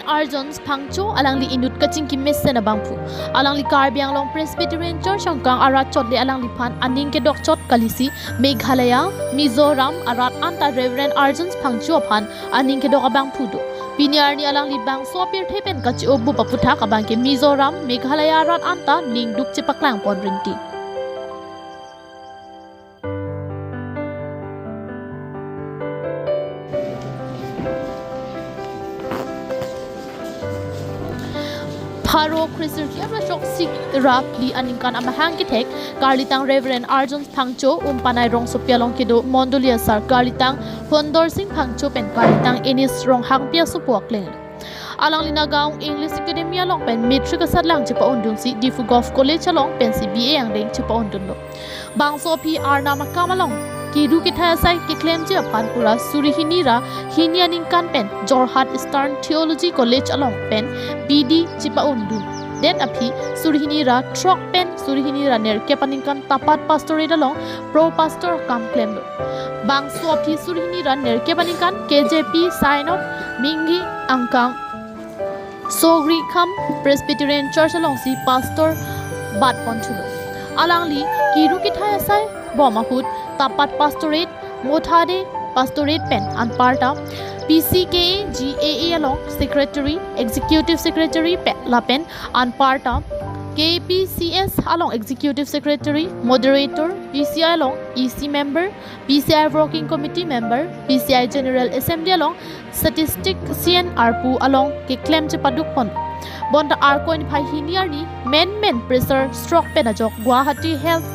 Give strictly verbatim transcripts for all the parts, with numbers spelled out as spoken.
Arjun Phangcho alangli inut kachingki mesen abangphu. Alangli Karbi Anglong Presbyterian Church angkang arat chot le alangliphan aning kedokchot kalisi Meghalaya, Mizoram arat anta Reverend Arjun Phangcho aphan aning kedok abangphu do. Pini arni alangli bangso apirthe pen kache-obup aputhak abangke Mizoram, Meghalaya arat anta ningduk chepaklang pon rinti. Pharo Khrisirki amrashok sik ra phli aningkan amahang kethek karlitang Reverend Arjun Phangcho Umpanai rongsopi along kedo mondoli asar karlitang Hondorsing Phangcho pen karlitang Enis Ronghangpi asopo akleng. Alangli Nagaon English Academy along pen matric asatlang chepa-undunsi Diphu Govt College along pensi B A angdeng chepa-undunlo. Bangso aphi arnam akam along kiru kethai asai keklemji aphan pura suri hini ra hini aningkan pen Jorhat Eastern Theology College along pen B D chepa-undun. Det aphi suri hini ra throk pen suri hini ra nerkep aningkan Tapat Pastorate along Pro Pastor akam klemlo. Bangso aphi suri hini ra nerkep aningkan K J P Synod Minghi angkang Sogrikham Presbyterian Church alongsi Pastor bat ponthulo. Alangli kiru kethai asai bom ahut Tapat Pastorate, Mothade Pastorate pen anparta P C K A G A A along Secretary, Executive Secretary pe lapen anparta K P C S along Executive Secretary, Moderator, P C I along E C member, P C I Working Committee member, P C I General Assembly along Statistician arpu along keklem chepaduk pon. Bonta Arkoi niphai hini arni menmen pressure stroke pen ajok Guwahati Health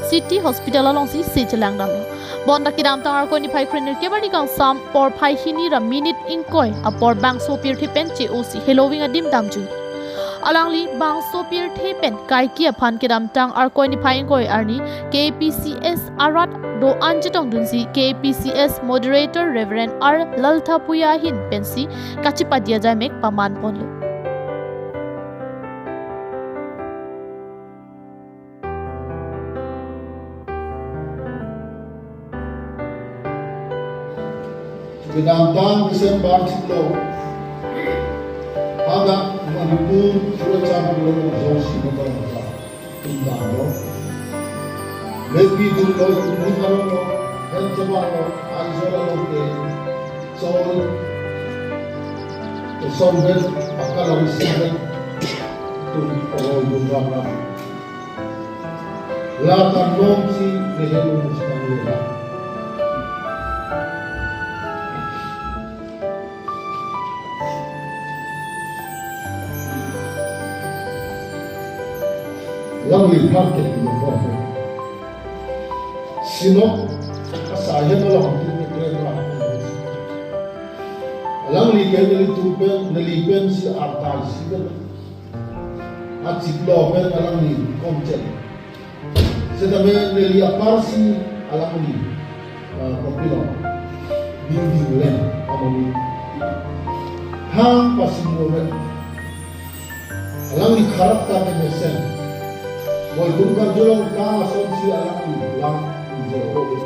City Hospital alongsi se chelangdamlo. Bonta kedamtang Arkoi niphai krenerkep arni kangsam porphai hini ra minute ingkoi apor bangso apirthe pen che-osi heloving adim damjui. Alangli bangso apirthe pen kaike aphan kedamtang Arkoi niphai ingkoi arni K P C S arat do-an chetongdunsi K P C S Moderator Reverend R Lalthapuya ahin pensi kachepadi ajaimek paman ponlo. Kedamtang December chiklo, hadak Manipur Churachandpur along jongsi nangkang nangkang tumdamlo. Mepi dunlo, Imphal along lo, Henjaba lo, Aizawl along ke, Chol, Chol vet, Pakalam isi vet, tum oro dun ram ram. La kanlongsi mehel umus kami la. Alangli phak ke pino ko. Synod asai hem along tu ke keren la. Alangli ke nelitum pen, neli pensi arta isi pen. Achiklo pen alangli komchen. Setame neli aparsi alangli, ah, kopilo, dingding lem amonit. Hang pasimbo met. Alangli character kemesen. Moidun karjulong ta asonsi alangli lang inje ove.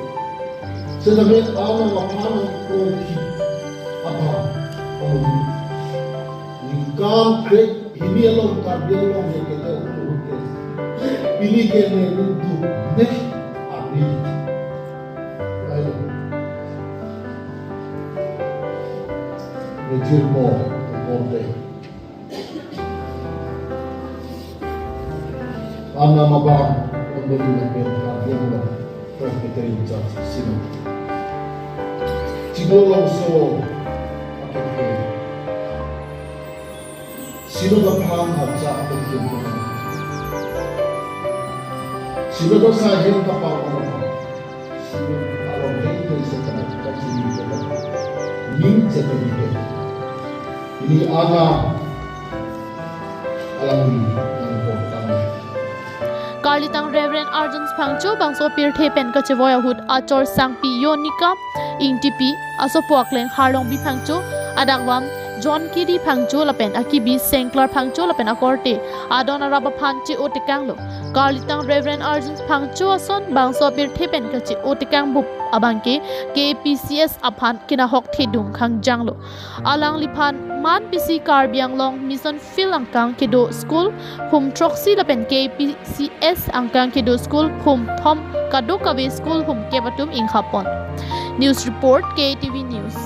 Setame along aphan kopi aphan amonit. Ningkan krek hini along Karbi Anglong ke kete ulu ke. Pini ke ne nuntu ne ari. Ayo. Nejir mo, mo de. Anam abang, mondoli lapen Karbi Anglong Presbyterian Church Synod. Chidolongso akeke. Synod aphan arja atum tum tum. Synod asai hem kapar ong aphan. Synod along hem hem se kapar kachiri kapar. Ning chepeli hem. Ili ana alangli nangkok kami. Karlitang Reverend Arjun Phangcho bangso apirthe pen kachevoi ahut achor sangpi Yonika Ingtipi, asopo akleng Harlongbi Phangcho, adakvam John Kidi Phangcho lapen akibi Sengklar Phangcho lapen akorte adon arap aphan che-o tekanglo. Karlitang Reverend Arjun Phangcho ason bangso apirthe pen kachi-o tekang bup abangke K P C S aphan kenahok thedung khangjanglo. Alangliphan man pisi Karbi Anglong Mission Field angkang kedo school hum throksi lapen K P C S angkang kedo school hum thom kadokave school hum kep atum ingkhapon. News report, K T V News.